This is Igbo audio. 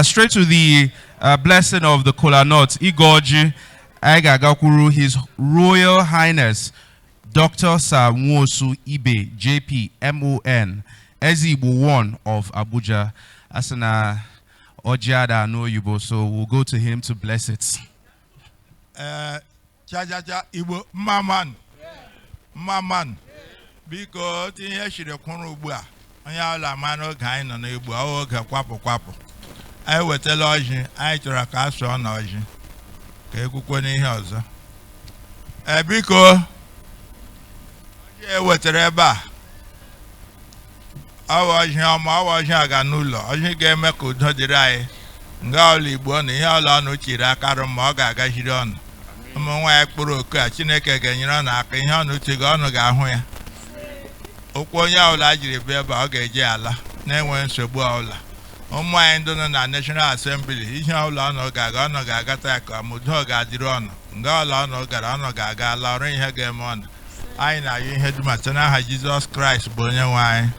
Straight to the blessing of the kola nut, ịgọ ọjị, anyị ga-agakwuru His Royal Highness Dr. Sir Nwosu Ibe, JP, MON, Eze Igbo 1 of Abuja. Asị na ọjị ada anụ oyibo, so we'll go to him to bless it. Ee, chachacha, Igbo, mma mma nụ, mma mma nụ. Biko, otu ihe siri kwụrụ ugbu a, onye ọbụla ma n'oge anyị nọ n'Igbo, ọ oge kwapụ kwapụ. Anyị wetala ọjị, anyị chọrọ ka a sụọ na ọjị ka ekwukwe n'ihe ọzọ. Ee, biko, ọjị e wetara ebe a, ọ bụ ọjị ọma, ọ bụ ọjị aga n'ụlọ, ọjị ga-eme ka udo dịrị anyị nga ọla Igbo na ihe ọla ọnụ chiri aka rụ ma ọ ga-agaziri ọnụ. Ụmụ nwaanyị kpụrụ oku a, Chineke ga-enyere ọnụ aka, ihe ọnụ tigo ọnụ ga-ahụ ya. Ụkwụ onye ọbụla jiri bịa ebe a, ọ ga-eje ala na-enwe nsogbu ọbụla. Ụmụ anyị ndị nọ na National Assembly, ihe ọbụla ọnụ ga-aga, ọnụ ga-agata ya ka ma udo ga-adịrị ọnụ nga ọla ọnụ gara, ọnụ ga-aga ala ọrụ ihe ga-eme ọnụ. Anyị na-ayọ ihe dum site n'aha Jizọs Kraịst bụ onye nwe anyị.